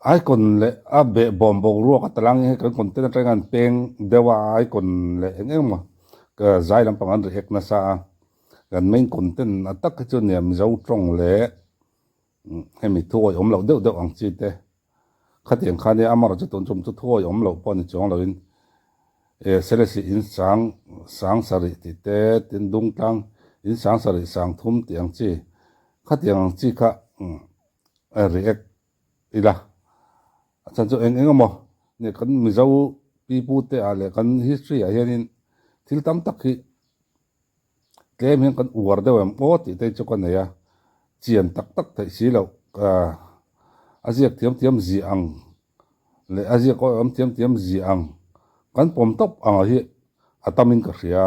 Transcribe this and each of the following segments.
Icon leh a behbawm boruak a talang hi kan content atangin an peng deuh a, icon leh eng eng emaw zai lampang an react nasa a, kan main content a tak hi chu nia Mizo tawng leh hemi thu awih awm loh deuh deuh ang chi te khatiang kha nia amaherawhchu chu tun tum chu thu awih awm loh pawh ni chuang loin Selesih in sang sang sarih tih te tin Dungtlang in sang sarih sang thum tih ang chi khatiang ang chi kha react ila a chhan chu eng eng emaw nia kan Mizo pi pu te ah leh kan history ah hianin thil tam tak hi tlem hian kan uar deuh em aw tih te chu ka nei a, chian tak tak theih si loh a ziak thiam thiam ziah ang leh a ziak awm thiam thiam ziah ang kan pawm tawp ang hi a tamin ka hria.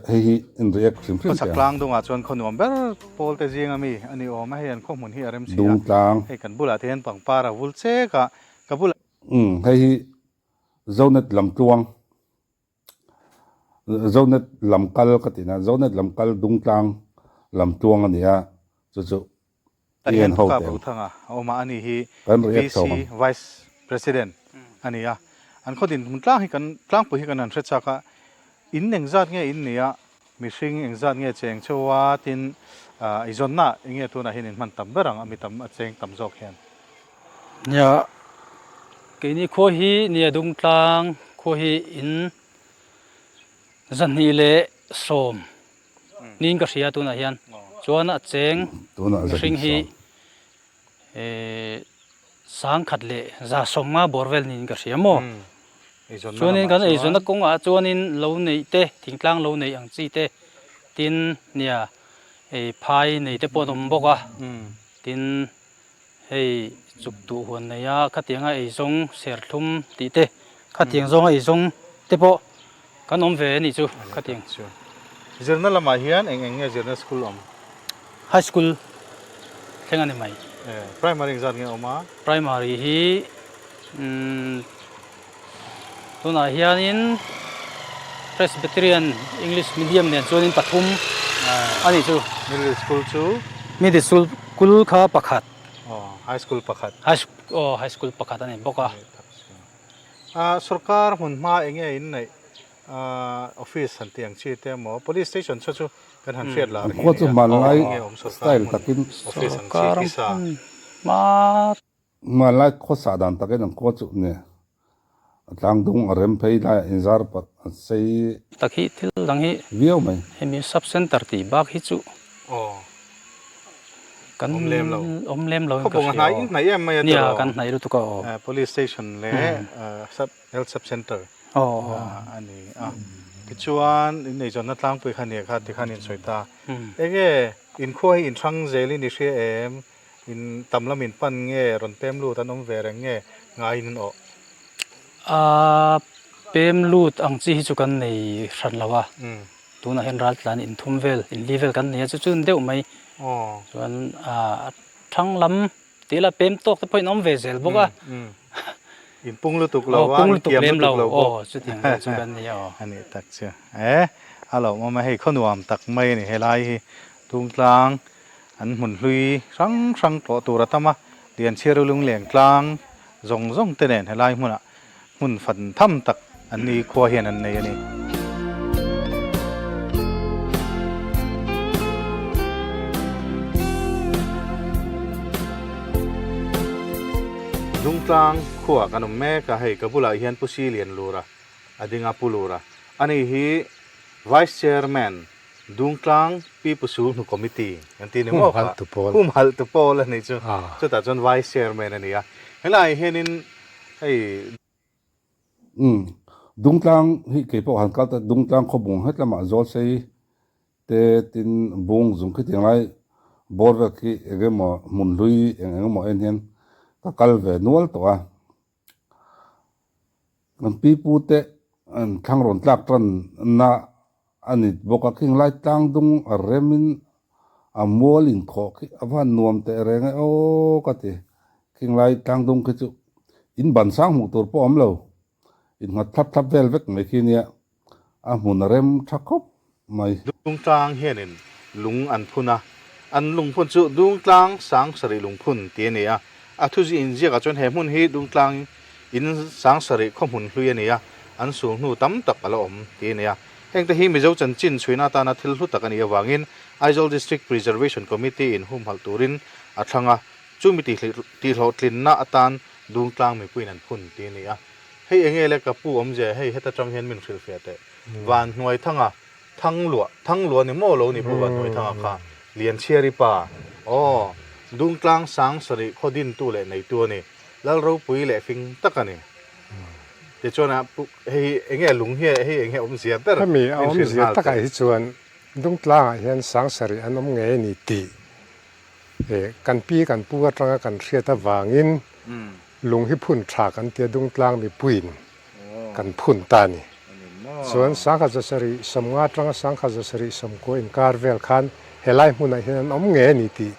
Hei hi in react hrim hrim teh ang. Tlang dungah chuan khaw nuam ber pawl te zinga mi a ni awm a, hei an khaw hmun hi a rem si a. Dungtlang. Hei kan bulah te hian pangpar a vul chek a, ka bulah. Umm hei hi Zonet lamtluang, Zonet lamkal ka tih na, Zonet lamkal Dungtlang lamtluang a ni a, chu chu Tah hian Thuka Bothanga a awm a, ani hi VC, Vice President, a ni a. An khaw dinhmun tlang hi kan tlangpui hi kan han hre chak a, in engzat nge in nia, mihring engzat nge cheng cheu a, tin eizawnna eng nge tunah hian in hman tam ber ang a, mi tam a cheng tam zawk hian. Nia, keini khua hi nia Dungtlang khua hi in 210 Niin ka hria tunah hian chuan a cheng mihring hi 1150 bawr vel niin ka hria maw. Chuanin kan eizawnna kawngah chuanin lo neih te thingtlang lo neih ang chi te tin nia ei phai nei te pawh an awm bawk a tin hei chuk duh huan nei a khatianga eizawng serthlum tih te khatiang zawnga eizawng te pawh Kan awm ve anih chu ka ti ang. Zirna lamah hian eng eng nge zirna school awm? High school thleng a ni mai. Primary engzat nge awm a? Primary hi umm tunah hianin Presbyterian English medium nen chuanin pathum a nih chu. Middle school chu? Middle school kha pakhat. Aw, high school pakhat. High aw high school pakhat a ni bawk a. Sorkar hmun hma eng nge in neih office han tih ang chi te emaw police station chu chu kan han hriat lar hi nia eng nge awm sorkar hmun office ang chi pisa. Hmanlai khawsah dan takin an khua chu nia a tlangdung a rem phei lai a inzar pat a sei Tak hi thil dang hi viau mai. Hemi sub center tih bak hi chu Kan awm lem lo. Awm lem lo in ka hria aw. In hnaih em mai a tiraw? Nia kan hnaih lutuk a aw. Police station leh sub health sub center a ni a. Tichuan in eizawnna tlangpui kha nia kha tikhan in sawi ta. Enge in khua hi in hrang zel in i hria em? In tam lam in pan nge rawn pem lut an awm ve reng nge ngaiin in awh? A pem lut ang chi hi chu kan nei hran lo a. Tunah hian ral tlan in thum vel, in li vel kan nei a, chu chu deuh mai. Chuan a thang lam tih la pem tawk te pawh in awm ve zel bawk a. In pung lutuk lo a, in kiam lutuk lo bawk. Aw, chutiang vel chu kan ni a aw. A nih tak chu. E, a lo awm a, hei khawnuam tak mai a ni helai hi. Tungtlang an hmun hlui hrang hrang tlawh tur a tam a, Lianchhiar Lungleng tlang zawng zawng te nen helai hmunah Hmun fan tham tak an ni khua hian an nei a ni. Dungtlang khuaah kan awm mek a, hei ka bulah hian Pu Silian Lura a ding a, Pu Lura. Ani hi Vice Chairman Dungtlang Pi Pu Sul Hnu Committee an ti ni maw kha? Humhalh tu pawl a nih chu. Chutah chuan Vice Chairman a ni a. Helaiah hianin Hei. Umm. Dungtlang hi kei pawh han kal ta Dungtlang khawbung het lamah Zawlsei te tin bung zung khitiang lai bawr vel khi eng emaw hmun hlui eng eng emaw en hian ka kal ve nual tawh a. Kan pipu te an thlang rawn tlak tan na a ni bawk a, khing lai tlang dung a remin a mual inkhawh khi a va han nuam teh reng e aw ka ti. Khing lai tlang dung khi chu in ban sang hmuh tur pawh a awm lo, innghat thlap thlap vel vek mai khi nia, a hmun a rem tha khawp mai. Dungtlang hianin lung an phun a, an lungphun chu Dungtlang Sangsarih lungphun tih a ni a. A thu inziakah chuan he hmun hi Dungtlang in Sangsarih khaw hmun hlui a ni a, an sul hnu tam tak a la awm tih a ni a. Hengte hi Mizo chanchin chhuina atana thil hlu tak a nih avangin Aizawl District Preservation Committee in humhalh turin a thlang a, chumi tihhlawhtlinna atan Dungtlang mipuiin an phun tih a ni a. Hei enge le ka pu awmzia hei heta tang hian min hrilhfiah teh. Van Hnuaithanga Thangluah, Thangluah ni maw lo ni Pu Van Hnuaithanga kha Lianchhiari pa aw Dungtlang Sangsarih khaw dintu leh neitu a ni. Lalropui leh fing tak a ni. Tichuan a pu hei enge lung hi hei enge awmzia ber Hemi a min hrilh awmzia nghal takah teh. hi chuan Dungtlangah hian Sangsarih an awm ngei a ni tih kan pi kan pu atanga kan hriat avangin lung hi phun tha kan tia Dungtlang mipuiin kan phun ta a ni. Chuan sangkhat zasarih sawmnga atanga sangkhat zasarih sawmkua inkar vel khan helai hmunah hian an awm ngei a ni tih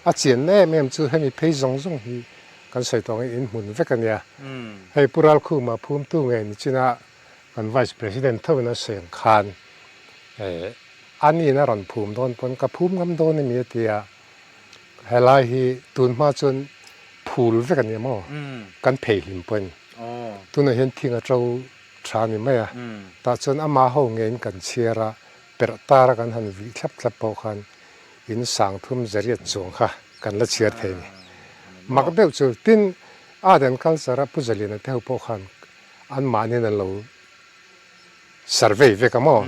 a chianna em em chu hemi phei zawng zawng hi kan sawi tawh angin in hmun vek a nia. Hei Pu Ralkhuma phumtu ngei ni china kan Vice President tho in a sawi ang khan a niin a rawn phum dawn pawn ka phum ngam dawn emi a ti a, helai hi tun hma chuan phul vek a nia maw kan phei hlim pawhin tunah hian thing a to tha a ni mai a, tah chuan ama ho ngeiin kan chhiar a, perh tar a kan han vih thlap thlap pawh khan in sang thum zariat chuang kha kan la chhiar thei a ni. Mak deuh chu tin art and culture a Pu Zaliana te ho pawh khan anmahniin an lo survey vek a maw?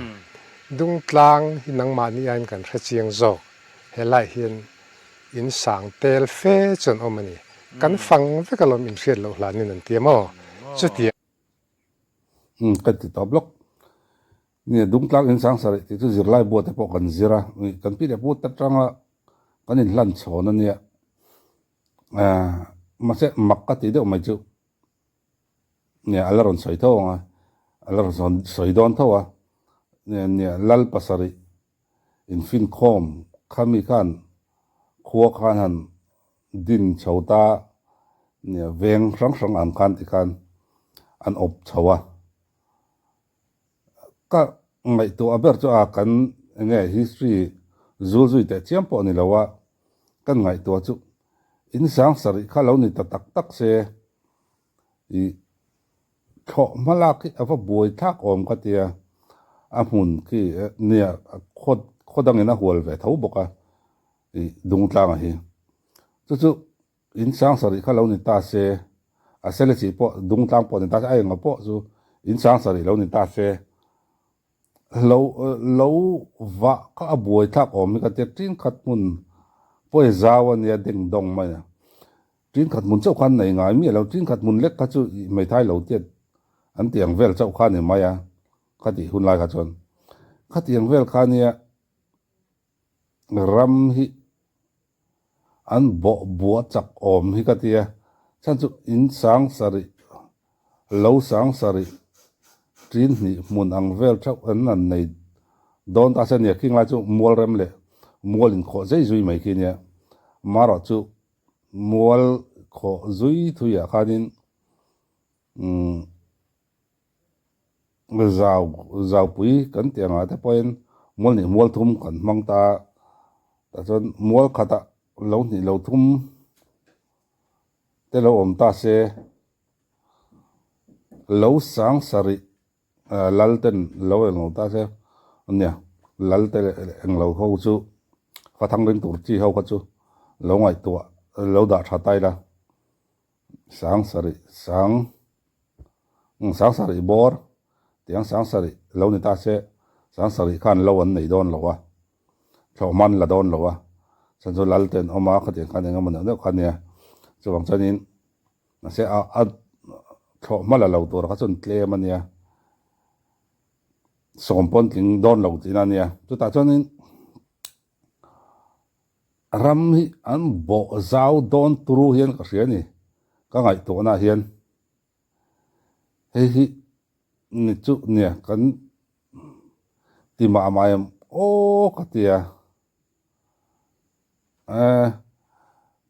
Dungtlang hi nangmahni aiin kan hre chiang zawk, helaiah hian in sang tel fe chu an awm a ni. Kan fang vek alawm inhriat loh hlanin an ti a maw? Chutiang. Umm ka ti tawp lawk. Nia Dungtlang in sang sarih tih chu zirlai buat te pawh kan zir a, kan pi leh pu te atanga kan inhlan chhawn a nia. Mahse mak ka ti deuh mai chu. Nia a la rawn sawi tho ang a, a la rawn sawi dawn tho a, nia lal pasarih infinkhawm khami khan khua khan han din chho ta, nia veng hrang hrang ang khan tikhan an awp chho a. Ka ngaihtuah ber chu a kan enge history zul zui teh chiam pawh ni lo a, kan ngaihtuah chu in sang sarih kha lo ni ta tak tak se i thlawh hma lak hi a va buai thlak awm ka tia, a hmun khi nia khaw khaw dangin a hual ve tho bawk a i Dungtlanga hi chu chu In sang sarih kha lo ni ta se, a sele chi pawh Dungtlang pawh ni ta se, a enga pawh chu in sang sarih lo ni ta se, lo lo vah kha a buai thlak awm hi ka tia, tin khat hmun pawi zau a nia ding dawng mai a, tin khat hmun chauh khan nei ngai miah lo, tin khat hmun lek kha chu hmeithai lo tiat an ti ang vel chauh kha a ni mai a, khatih hun lai kha chuan khatiang vel kha nia ram hi An bawh bua chak awm hi ka tia, chhan chu in sang sarih, lo sang sarih tin hnih hmun ang vel theuh an an nei dawn ta se nia, khing lai chu mual rem leh mual inkhawh zei zui mai khi nia, marawh chu mual khawh zui thui ah khanin umm Zau zaupui kan tih angah te pawhin mual hnih mual thum kan hmang ta a, tah chuan mual khatah lo hnih lo thum te lo awm ta se, lo sang sarih lal ten lo eng lo ta se nia lal te eng lo ho chu fathang ring tur chi ho kha chu lo ngaihtuah lo dah tha ta ila. Sang sarih sang sang sarih bawr tiang sang sarih lo ni ta se sang sarih khan lo an nei dawn lo a thlawh hman la dawn lo a chhan chu lal te an awm a khatiang khan eng emaw neuh neuh kha ania chuvang chuanin mahse a a thlawh hma la lo tur kha chuan tlem ania sawm pawn tling dawn lo tihna ania chutah chuanin. Ram hi an bawh zau dawn turu hian ka hria a ni, ka ngaihtuahna ah hian hei hi ni chu nia kan ti mah mah em aw ka ti a, eh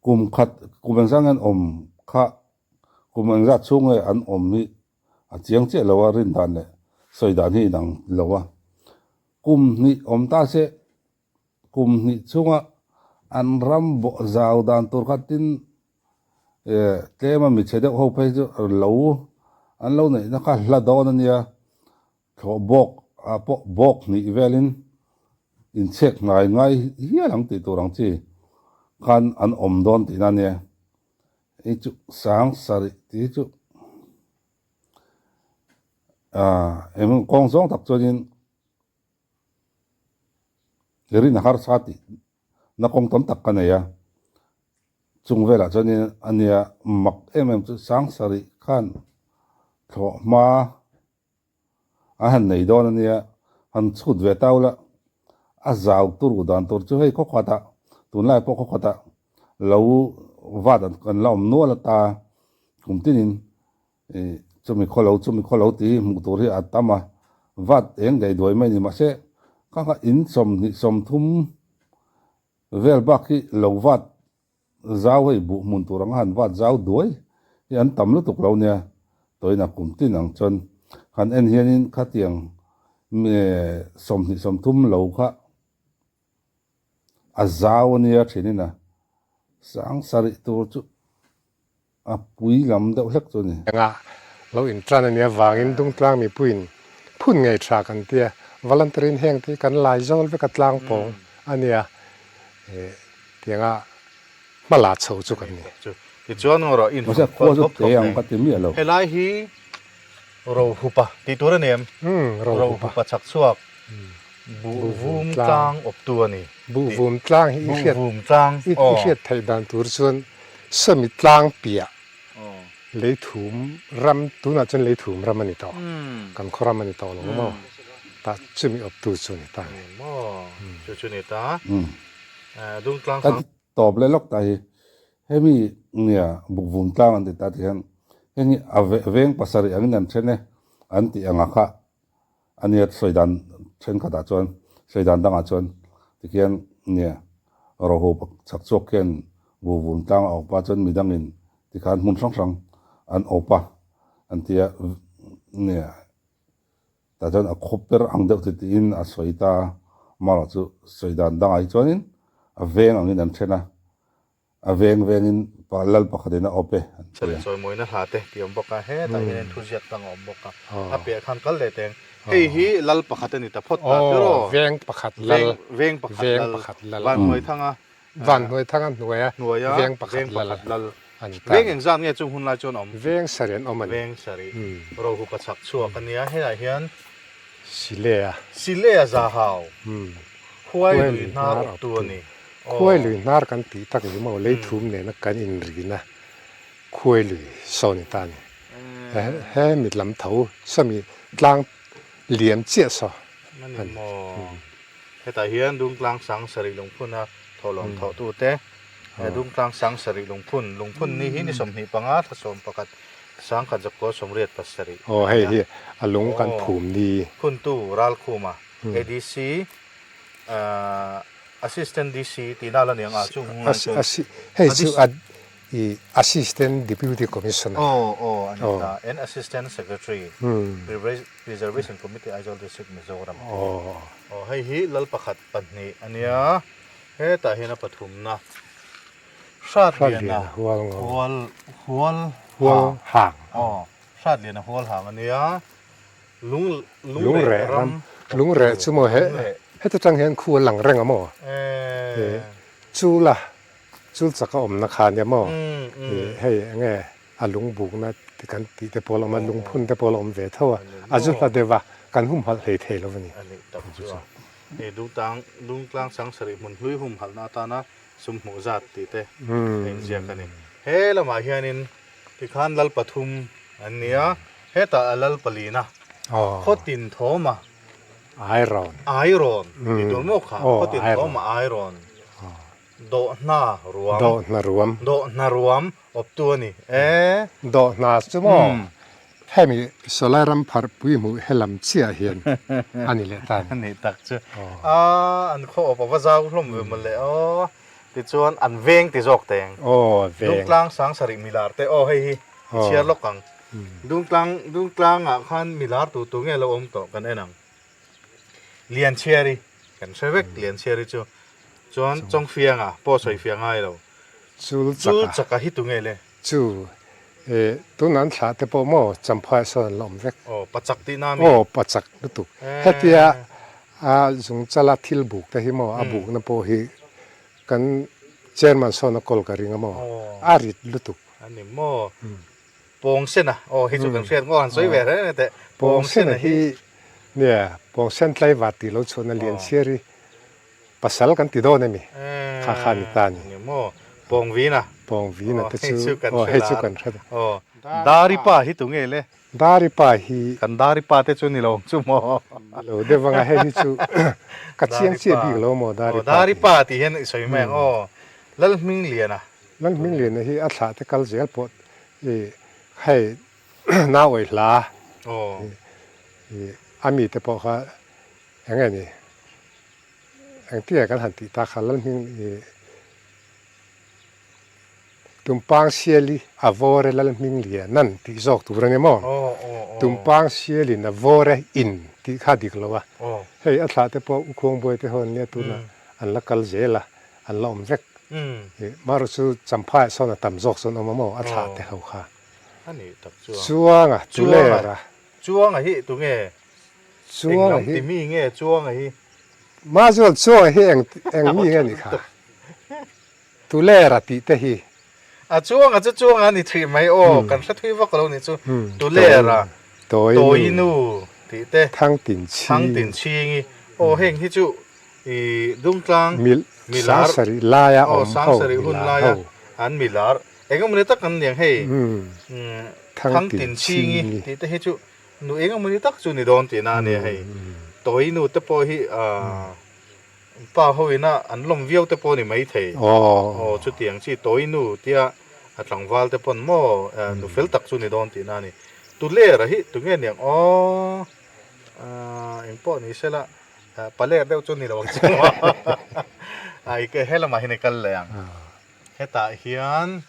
kum khat kum engzah nge an awm kha kum engzah chhung nge an awm hi a chiang chiah lo a rin dan leh sawi dan hi inang lo a, kum hnih awm ta se. Kum hnih chunga an ram bawh zau dan tur kha tin Tlema michhe deuh ho phei chu lo an lo neihna kha hla dawn a nia, thlawh bawk ah pawh bawk hnih velin inchhek ngai ngai hial ang tih tur ang chi khan an awm dawn tihna a nia. Hei chu sang sarih tih hi chu ah eng kawng zawng tak chuanin rin a harsa tih na kawng tam tak ka nei a, chung velah chuanin a nia mak em em chu sang sarih khan thlawh hma a han nei dawn a nia, han chhut ve tau la, a zau tur dan tur chu hei khawkhatah tunlai pawh khawkhatah lo vat an la awm nual ata kum tinin Ih, chumi khaw lo, chumi khaw lo tih hi hmuh tur hi a tam a, vat eng daih duai mai a ni. Mahse, kha kha in 20 30 vel bak hi lo vat zau hei buh hmun tur anga han vat zau duai hi an tam lutuk lo nia. Tawina kum tin ang chuan han en hianin khatiang 20 30 lo kha a zau a nia thinin a sang sarih tur chu. A pui lam deuh hlek chu a ni. Engah lo inṭan a nih avangin Dungtlang mipuiin phun ngei ṭha kan tia, volunteer-in heng te hi kan lai zawl vek a tlang pawng a nia, tianga hma la chho chu kan ni. Tichuan ngaw rawh in Mahse khua chu te ang ka ti miah lo. Helai hi Rohupa tih tur a ni em? Rohupa chhak chhuak Buhvum tlang awptu a ni. Buhvum tlang hi i hriat i hriat theih dan tur chuan Sawmi tlang piah leithum ram tunah chuan leithum ram a ni tawh kan khaw ram a ni tawh lo maw tah chumi awptu chu a ni ta a ni. Chu chu ni ta Dungtlang Kan tawp leh lawk ta hi hemi nia Bukvum tlang an ti ta tih hian heng hi a veng pasarih angin an then e an tih anga kha A nia sawi dan thenkhatah chuan sawi dan dangah chuan tikhian nia Rohu chhak chhuak khian Vuvun tlang a awp a chuan midangin tikhan hmun hrang hrang an awp a an ti a nia tah chuan a khaw per ang deuh ti tiin a sawi ta a amaherawh chu sawi dan dangah hi chuanin a veng angin an then a. A veng vengin pa lal pakhatin a awp e an ti a. Chawimawina hla te tih a awm bawk a, hetah hian thu ziak dang a awm bawk a, a piah khan kal leh teng. Hei hi lal pakhat a ni ta phawt ta tiraw? Veng pakhat lal. Veng pakhat lal. Vanhnuaithanga. Vanhnuaithanga hnuaia veng pakhat lal a ni ta. Veng engzat nge chung hun lai chuan a awm? Veng sarih an awm a ni. Veng sarih. Rohupa chhak chhuak a nia, hetah hian. Silea. Silea Zahau. Khuai lui hnar awptu a ni. Khuai lui hnar kan tih tak hi maw lei thum nena kan inrina khuai lui saw ni ta a ni. He mit lam tho sawmi tlang liam chiah saw a ni maw. Hetah hian Dungtlang sang sarih lungphuna thawhlawm thawhtute he Dungtlang sang sarih lungphun lungphun ni hi ni 25 thla 11 sangkhat zakua 87. Aw hei hi a lung kan phum ni. Phuntu Ralkhuma ADC Assistant DC tih na la ni ang a chu hung lai chuan. Hei chu a i Assistant Deputy Commissioner. Aw aw a ni ta and Assistant Secretary Preservation Committee Aizawl District Mizoram a ti. Aw hei hi lal pakhat pahnih a nia hetah hian a pathumna Hratliana hual hual hang aw Hratliana hual hang a nia. Lung Lungreh ram, Lungreh chu maw he heta tang hian khu a lang reng a maw? Chul a, chul chak a awmna kha ania maw? Hei eng nge a lungbukna ti kan tih te pawh a la awm a, lungphun te pawh a la awm ve tho a, a zu hla deuh a, kan humhalh hlei thei lo a ni. A nih tak chu a. Hei Dungtang, Dungtlang sang sarih hmun hlui humhalhna atana sum hmuh zat tih te a inziak a ni. He lamah hianin Tikhan lal pathum an ni a, hetah a lal palina khawtin thawma Airawn Airawn tih tur maw kha khawtin thawma Airawn Dawhna ruam Dawhna ruam Dawhna ruam awptu a ni e. Dawhna chu maw hemi Sawlai ram pharhpui hmuh helam chiah hian a ni leh ta a ni. A nih tak chu a an khaw awp a va zau hlawm ve mawle aw. Tichuan an veng ti zawk teng. Aw veng. Dungtlang sang sarih milar te aw hei hi i chhiar lawk ang. Dungtlang Dungtlang ah khan milar tu tu nge lo awm tawh kan en ang. Lianchhiari kan hre vek Lianchhiari chu chuan Chawngfianga pawh sawi fiah ngai lo. Chul chaka hi tu nge le? Chu e tun an thlah te pawh maw Champhai sawn an la awm vek. Aw pachak tihna ami? Aw pachak lutuk. Hetia a zungchala thil buk te hi maw a bukna pawh hi kan chairman sawn a kawl ka ring a maw a rit lutuk. A ni maw? Pawngsena aw hei chu kan hriat ngawt han sawi ve reng reng teh. Pawngsena hi nia Pawngsen tlaivar tih lo chhuahna Lianchhiar hi Pasal kan ti dawn emi? Kha kha ni ta ni. Ni maw? Pawngvina. Pawngvina te chu aw hei chu kan hre ta. Aw Dari pa hi tunge le? Dari pa hi. Kan Dari pa te chu ni lo chu maw? Ni lo deuh vanga hei hi chu ka chiang chiah bik lo maw Dari pa. Dari pa tih hian i sawi mai ang aw. Lalhmingliana. Lalhmingliana hi a thlah te kal zel pawh i hei nau awih hla i a mite pawh kha eng nge ni? Engtia kan han tih tak kha Lalhming i Tumpang Siali a vawr e Lalhming Lianan tih zawk tur a ni maw? Tumpang Sialin a vawr e in tih kha dik lo a. Hei a thlah te pawh U Khuangbuai te ho an nia tunah an la kal zel a, an la awm vek. Marawh chu Champhaiah sawn a tam zawk chuan awm a maw a thlah te ho kha. Chuanga, Tulera. Chuanga hi tunge? Chuanga hi. Eng lam ti mi nge Chuanga hi? Mazual Chuanga hi eng eng mi nge ni kha? Tulera tih te hi. A Chuanga chu Chuanga a ni thrih mai aw, kan hre thui vak lo nih chu. Tulera, Tawinu tih te, Thangtinchhingi. Thangtinchhingi aw heng hi chu i Dungtlang milar Sangsarih laia awm ho, Sangsarih hun laia an milar eng emaw ni tak an niang hei Thangtinchhingi tih te hi chu Nu eng emaw ni tak chu ni dawn tihna a nia hei. Tawi nu te pawh hi pa ho ina an lawm viau te pawh a ni maithei. Aw chutiang chi tawi nu tia a tlangval te pawn maw nu fel tak chu ni dawn tihna a ni. Tulera hi tunge niang aw eng pawh ni sela paler deuh chu ni lo ang chu maw. Ai he lamah hian i kal leh ang. Hetah hian.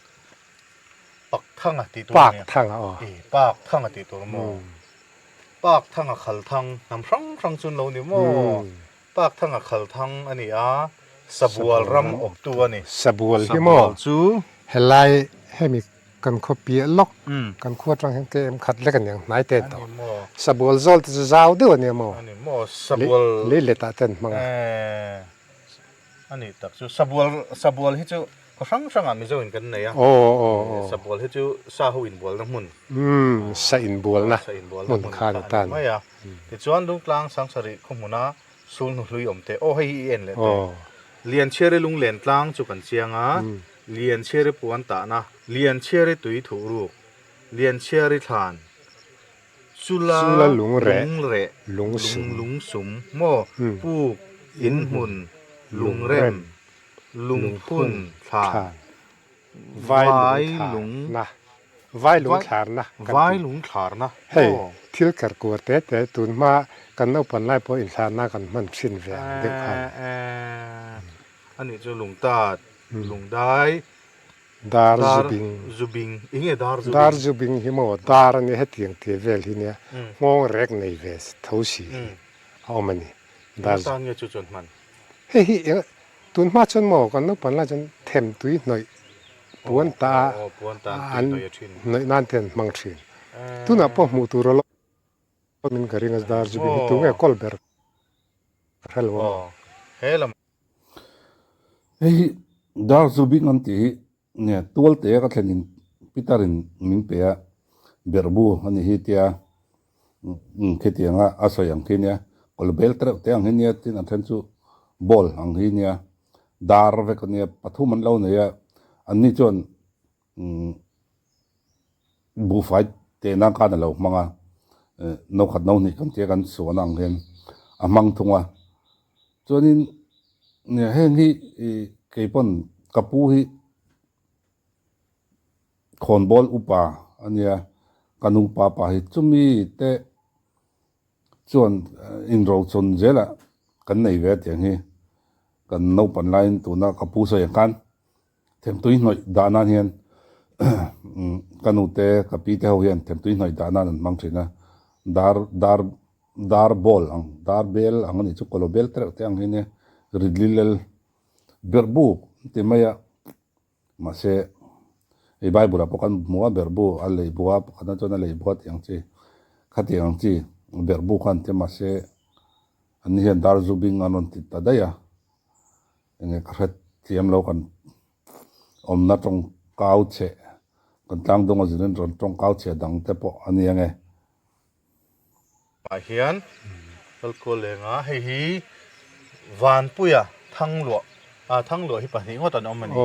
Pak thanga tih tur ania. Pak thanga aw. I pak thanga tih tur maw? Pak thanga khal thang hnam hrang hrang chu an lo ni maw? Pak thanga khal thang a ni a, Sabual ram awptu a ni. Sabual hi maw? Chu. Helai hemi kan khaw piah lawk, kan khua atang hian KM khat lek a ni ang hnai te an tawh. Sabual zawl te chu zau deuh a nia maw? A ni maw? Sabual. Lei letah te an hmang a. A nih tak chu Sabual Sabual hi chu khaw hrang hrangah Mizo in kan nei a. Aw aw aw. Sabual hi chu sa ho inbualna hmun. Umm sa inbualna Sa inbualna hmun hmun khan kha a a tan. ni mai a. Tichuan Dungtlang Sangsarih khaw hmuna sulhnu hlui awm te aw hei hi i en leh teh. Aw. Lianchhiari lunglen tlang chu kan chiang a, Lianchhiari puan tahna, Lianchhiari tui thuh ruk, Lianchhiari thlan, Chula lungreh, lungsum, lungsum, maw, puk, inhmun, lungrem, lungphun, thlan, vai lung, vai lungthlarna, vai lungthlarna, hei thil kerkuar te te tun hma kan naupan lai pawh inthlarna kan hman thin ve ang deuh khan. Anih chu lungtat, lungdai, Dar zubing. Zubing. Eng nge dar zubing? Dar zubing hi maw dar a nia hetiang tih vel hi nia nghawng rek nei ve tho si hi a awm a ni. Dar zu. Engtan nge chu chuan hman? Hei hi eng tun hma chuan maw kan naupan lai chuan them tui hnawih puan ta a an hnawih nan te an hmang thin. Tunah pawh hmuh tur a lawm in ka ring a dar zubing hi tunge kawl ber ka hre lo a maw. He lam Hei hi Dar Zubing an tih hi nge tualte ka thlenin Peter in min pe a, berhbu a ni hi tia khitianga a sawi ang khi nia, kawlbel te reuh te ang hi nia tin a then chu ball ang hi nia, dar vek a nia, pathum an lo nei a, anni chuan Buhfai tehna khan a lo hmang a, no khat no hnih kan tia kan suahna ang hian a hmang thung a. Chuanin heng hi kei pawn ka pu hi khawnbawl upa a nia, ka nu pa pa hi chumi te chuan inrochun zelah kan nei ve a tiang hi kan naupan laiin tuna ka pu sawi ang khan Themtui hnawih dah nan hian ka nu te ka pi te ho hian themtui hnawih dah nan an hmang thin a, dar dar dar ball ang dar bel ang a nih chu kawlaw bel te reuh te ang hi nia ridlilel berh buk an ti mai a mahse. Hei Bible ah pawh kan hmu a berhbu a lei bu a pakhatna chuan a lei bu a tih ang chi khatiang ang chi berhbu kha an ti a mahse an ni hian dar zu bing an rawn ti ta daih a enge ka hre thiam lo kan awmna tawng kau cheh kan tlang dung a zin rawn tawng kau cheh dang te pawh a ni ang e. Ah hian kalkual leng a hei hi Vanpuia Thangluah ah Thangluah hi pahnih ngawt an awm a ni hi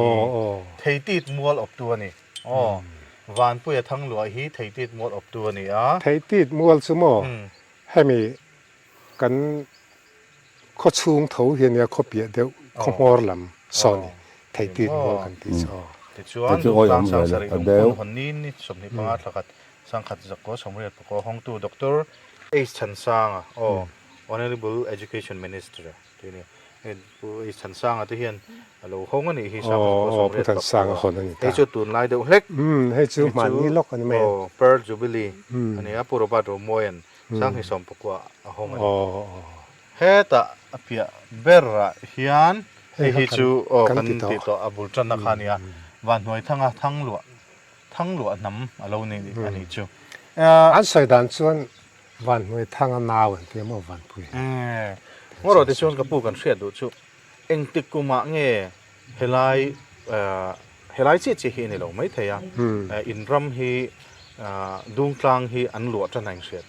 Theitit mual awptu a ni aw Vanpuia Thangluah hi Theitit mual awptu a ni a. Theitit mual chu maw hemi kan khaw chhung tho hi a nia khaw piah deuh khaw hmawr lam saw ni Theitit mual kan tih chu aw. Tichuan Dungtlang Sangsarih lungphun hawn ni 25 thla khat Sangkhat Zakkaw Sawmriat Pakua hawngtu Doctor H Chhansanga aw Honourable Education Minister tih a ni. Hei Pu H Chhansanga te hian a lo hawng a nih hi Sangkhat Zakkaw Sawmriat Pakua. Hei chu tunlai deuh hlek. Hei chu hmanni lawk a ni mai a. Aw Pearl Jubilee a ni a, Pu Robert Romawia'n Sanghnih Sawmpakua a hawng a ni. Hetah a piah berah hian hei hi chu aw kan tih tawh a bul tanna kha a ni a, Vanhnuaithanga Thangluah Thangluah hnam a lo ni a nih chu. An sawi dan chuan Vanhnuai Thanga nau an ti a maw Vanpui hi. Ngaw te chuan ka pu kan hriat duh chu engtik kumah nge helai helai chiah chiah hi a ni lo mai thei a, in ram hi Dungtlang hi an luah tan a inhriat.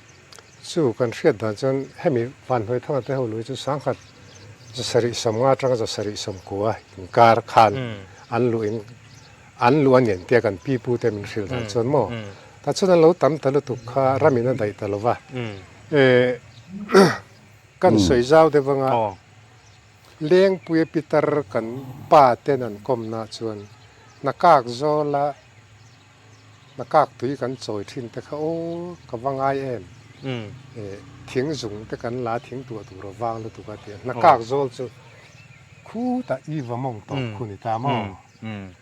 Chu kan hriat dan chuan hemi Vanhnuai Thanga te ho lui chu sangkhat 750 atanga 790 inkar khan an luh in An luh a nen tia kan pi pu te min hrilh dan chuan maw tah chuan an lo tam ta lutuk kha ram in a daih ta lo va kan sawi zau deuh anga Lengpuia pitar kan pa ten an kawmna chuan nakak zawla nakak tui kan chawi thin te kha aw ka va ngai em thing zung te kan la thing tuah tur a vang lutuk a tia nakak zawl chu khutah i va mawng tawp khu ni ta maw.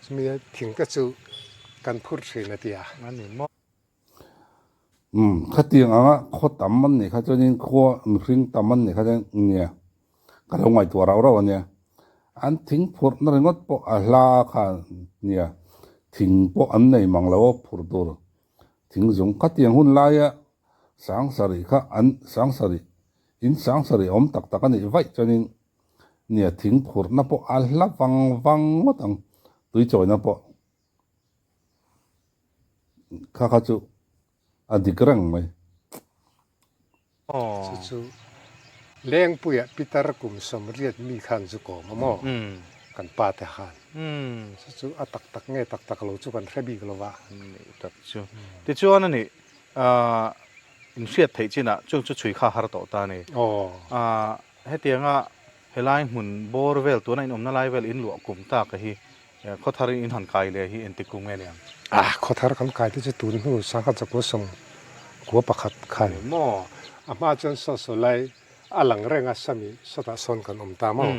Chumi thing te chu kan phur thin a ti a. Umm khatiang anga khaw tam an nih kha chuanin khua mihring tam an nih kha chuan nia ka lo ngaihtuah rauh rauh a nia. An thing phurhna ringawt pawh a hla kha nia thing pawh an nei mang lo a phurh tur thing zung khatiang hun laia sangsarih kha an sangsarih in sangsarih awm tak tak a nih vaih chuanin Nia, thing phurhna pawh a hla vang vang ngawt ang, tui chawina pawh kha kha chu a dik reng mai. Chu chu Lengpuiah Pitar kum 80 mi khan zu kawm a maw? Kan pa te khan. Chu chu a tak tak nge tak tak lo chu kan hre bik lo va. Nih tak chu. Tichuan a nih, inhriat theih chinah chung chu chhui kha har tawh ta a ni. Hetianga helai hmun bawr vel tuna inawmna lai vel inluah kum tak a hi khawthar in han kai leh hi engtik kum nge niang? Ah, khawthar kan kai te chu tun hnu sangha chakua 91 khan. Maw? A hma chuan saw saw lai a lang reng a sami sawtah sawn kan awm ta maw?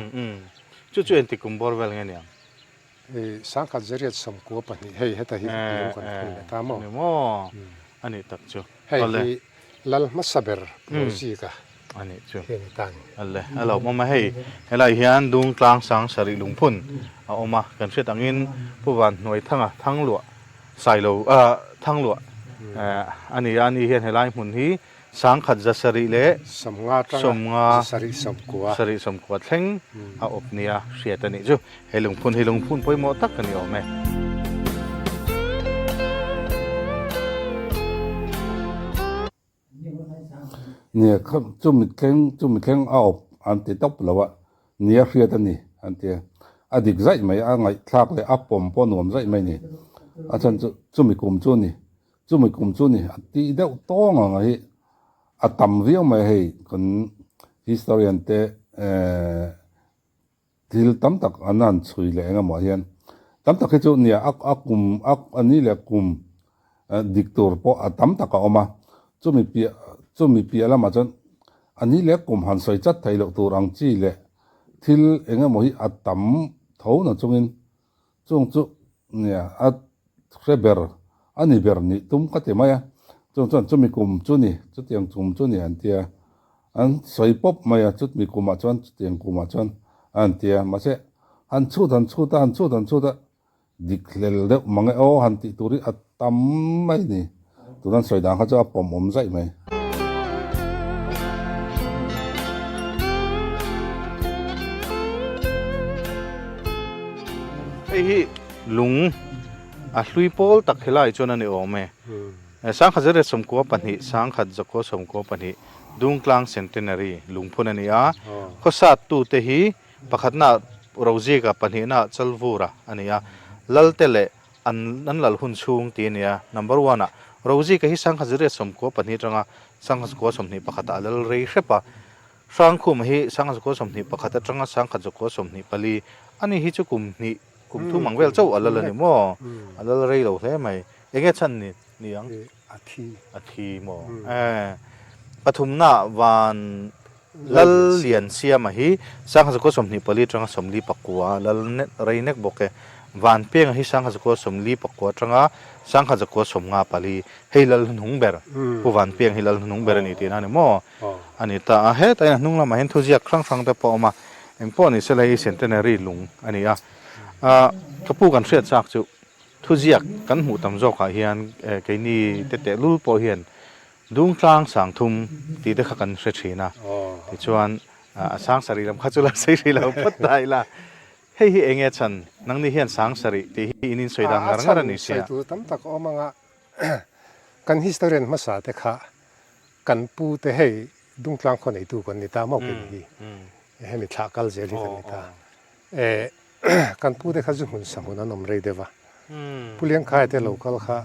Chu chu engtik kum bawr vel nge niang? Hei 1992 hei heta hi lung kan phun leh ta maw? Ni maw? A nih tak chu. Hei hi lal hmasa ber Rozika A nih chu. Hi a ni ta ni. Ale, a lo awm a hei helai hian Dungtlang Sangsarih lungphun a awm a, kan hriat angin Pu Vanhnuaithanga Thangluah Sailo Thangluah a ni a, ani hian helai hmun hi 1700 leh 50 atanga 70 70 70 thleng a awp nia hriat a nih chu. He lungphun hi lungphun pawimawh tak a ni awm e. Nia kha chumi thleng chumi thleng a awp an ti tawp lo a, nia hriat a ni an ti a. A dik zaih mai a ngaihthlak leh a pawm pawh nuam zaih mai a ni. A chhan chu chumi kum chu a ni. Chumi kum chu ni a tih deuh tawng ang a hi a tam viau mai hei kan historian te ehh thil tam tak an han chhui leh eng emaw ah hian tam tak hi chu nia a a kum a a ni leh kum dik tur pawh a tam tak a awm a chumi piah chumi piah lamah chuan a ni leh kum han sawi chat theih loh tur ang chi leh thil eng emaw hi a tam tho na chungin Chung chu nia a hre ber a ni ber nih tum ka ti mai a, chung chuan chumi kum chu ni, chutiang kum chu ni an ti a, an sawi pawp mai a, chutmi kumah chuan chutiang kumah chuan an ti a, mahse han chhut han chhut a, han chhut han chhut a. Dik hlel deuh mang e aw han tih tur hi a tam mai ni. Tuna an sawi dan kha chu a pawm awm zaih mai. Hei hi lung a hlui pawl tak helai chuan a ni awm e. Sangkhat zariat 92, sangkhat zakua 92 Dungtlang Centenary lungphun a ni a. Khawsat tute hi Pakhatna Rozika, pahnihna Chalvura a ni a, Lalte leh an an lal hun chhung tih a ni a. Number one ah Rozika hi 1992 atanga 1921 ah a lal rei hrep a, Hrangkhuma hi 1921 atanga 1924 a ni hi chu kum hnih kum thum ang vel chauh a lal a ni maw? A lal rei lo hle mai. Enge chhan ni ni ang? A thi. A thi maw? E. Pathumna van Lal Lian Siama hi 1924 atanga 49 lal nek rei nek bawk e. Van Penga hi 1949 atanga 1954 hei lal hnuhnung ber Pu Van Peng hi lal hnuhnung ber a ni tihna a ni maw? A ni ta a. Hetah hian a hnung lamah hian thuziak hrang hrang te pawh a awm a. Engpawh ni sela hei Centenary lung a ni a. Ka pu kan hriat chak chu Thuziak kan hmuh tam zawkah hian keini te tehlul pawh hian Dungtlang Sangthum tih te kha kan hre thin a, tichuan a sang sarih lam kha chu la sawi hrih lo phawt ta ila. Hei hi enge chhan? Nangni hian sang sarih tih hi in insawi dan ngar ngar a ni sia. A chhan sawi tur tam tak a awm anga kan historian hmasa te kha kan pu te hei Dungtlang khaw neitu kan ni ta maw kei hi hemi thlah kal zel hi kan ni ta. Kan pu te kha zu hmun sa hmun an awm rei deuh a, Pu Liangkhaia te lo kal kha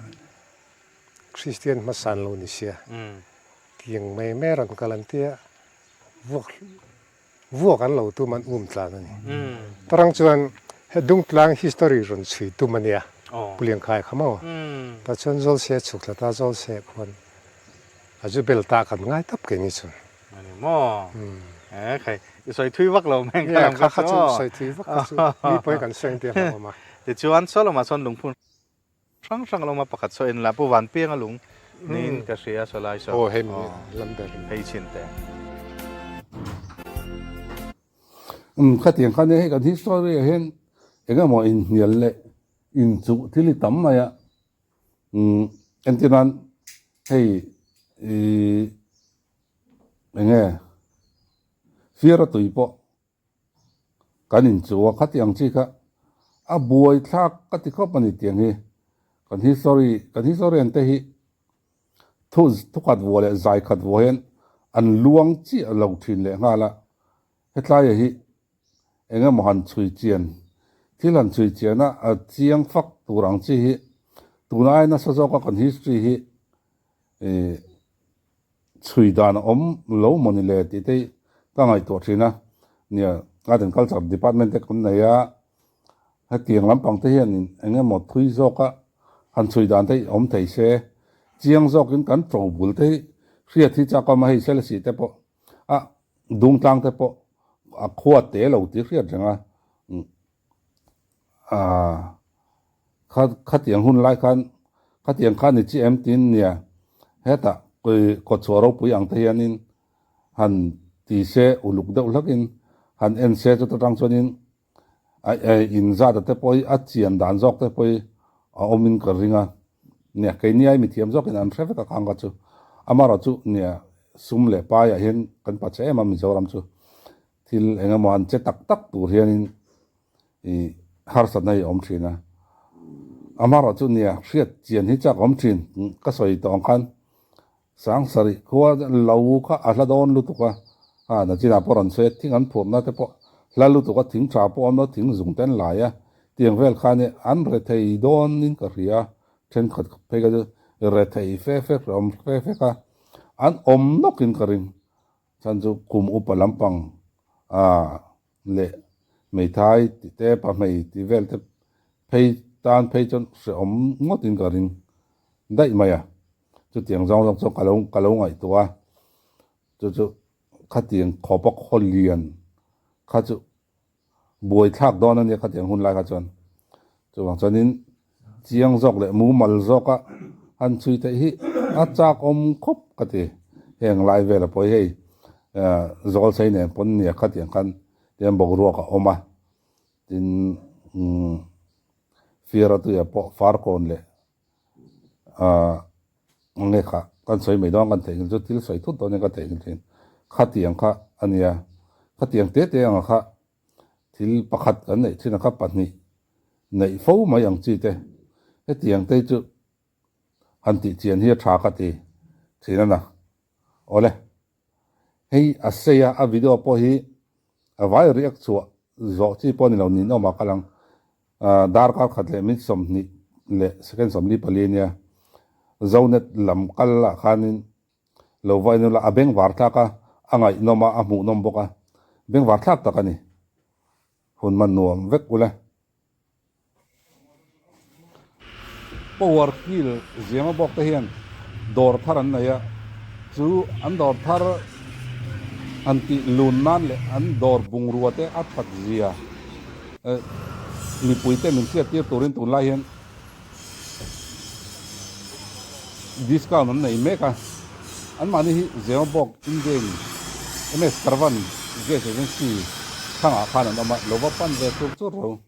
Kristian hmasa an lo ni sia, tiang mai mai rawn kal an tia, vuak vuak an lo tum an um tlan a ni. Tarang chuan he Dungtlang history rawn chhui tum a nia, Pu Liangkhaia kha maw? Tah chuan Zawlse a chhuk thla ta, Zawlse khuan a zu bel ta kan ngai tawp kei ni chuan. Ani maw? E khai, i sawi thui vak lo mai ang kha kha chu. Sawi thui vak kha chu mi pawi kan sawi ang tih a hlauhawm a. Tichuan Solomon chuan lungphun hrang hrang a lo awm a, pakhat saw en la Pu Vanpianga lung niin ka hria saw lai saw. Aw hei mi lam ber in. Hei chin te. Umm khatiang khan hei kan history ah hian engemaw inhnial leh inchuh thil hi tam mai a. Umm entir nan hei ih enge fiara tui pawh kan inchuh a khatiang chi kha a buai thlak ka ti khawp a ni tiang hi kan history kan historian te hi thu thukhat vuah leh zai khat vuah hian an luang chiah lo thin leh nghal a hetlai hi Eng emaw han chhui chian, thil han chhui chian a, a chiang fak tur ang chi hi tun aia nasa zawka kan history hi ih chhui dan a awm lo maw ni le tih te hi ka ngaihtuah thin a. Nia, Art and Culture Department te kan nei a, hetiang lampang te hianin eng emaw thui zawka han chhui dan te hi awm thei se, chiang zawkin kan to bul te hi hriat hi chak awm a, hei Selesih te pawh A dungtlang te pawh a khua te lo tih hriat reng a, aaa kha khatiang hun lai khan khatiang khan ni chiah em tiin nia hetah kawtchhuah ropui ang te hianin han ti se uluk deuh hlakin han en se chuta tang chuanin inzat a te pawh hi a chian dan zawk te pawh hi a awmin ka ring a, nia keini ai mithiam zawkin an hre vek a khang kha chu amaherawh chu nia sum leh paiah hian kan pa che em a Mizoram chu thil eng emaw an che tak tak tur hianin ih harsatna hi a awm thin a, amaherawh chu nia hriat chian hi chak a awm thin ka sawi tawh ang khan. Sangsarih khua lo kha a hla dawn lutuk a, a nachinah pawh rawn sawi a, thing an phuamna te pawh hla lutuk a, thing tha pawh a awm lo, thing zung te an lai a, tiang vel khan i an rethei dawnin ka hria, thenkhat phei kha chu rethei fe fe hreawm fe fe kha an awm nawkin ka ring, chhan chu kum upa lampang a leh hmeithai tih te pahmei tih vel te phei tan phei chuan hrehawm ngawtin ka ring daih mai a, chutiang zawng zawng chuan ka lo ka lo ngaihtuah a, chu chu khatiang khawpa khaw lian kha chu buai thlak dawn a nia khatiang hun lai kha chuan chuvang chuanin chiang zawk leh mumal zawka han chhui theih hi a chak awm khawp ka ti. Heng lai vela pawh hi hei zawl sei nen pawn nia khatiang khan tiang boruak a awm a, tin umm. Fiaratuia pawh Farkawn leh ahh nge kha kan sawi mai dawn kan theihnghilh chu thil sawi thut dawn in ka theihnghilh thin. Khatiang kha a nia, khatiang te te ang kha thil pakhat kan neih thin a kha pahnih neih fo mai ang chi te hetiang te chu han tih chian hi a tha ka ti thin a na. Awle. Hei a sei a, a video pawh hi a vai riak chhuah zawh chi pawh a ni lo niin awm a kal ang. Darkar khat leh minute 20 leh second 44 a nia. Zonet lam kal ah khanin lo va en ula a bengvar thlak a, a ngaihnawm a, a hmuhnawm bawk a. Bengvar thlak tak a ni. Hun man nuam vek ule. Power Hill zianga bawk te hian dawr thar an nei a, chu an dawr thar han tih lun nan leh an dawr bungrua te a that zia mipui te min hriat tir turin tunlai hian discount an nei mek a, anmahni hi Zemabawk Indian MS Caravan Gas Agency thangah khan an awm a, lo va pan ve chur chur ro.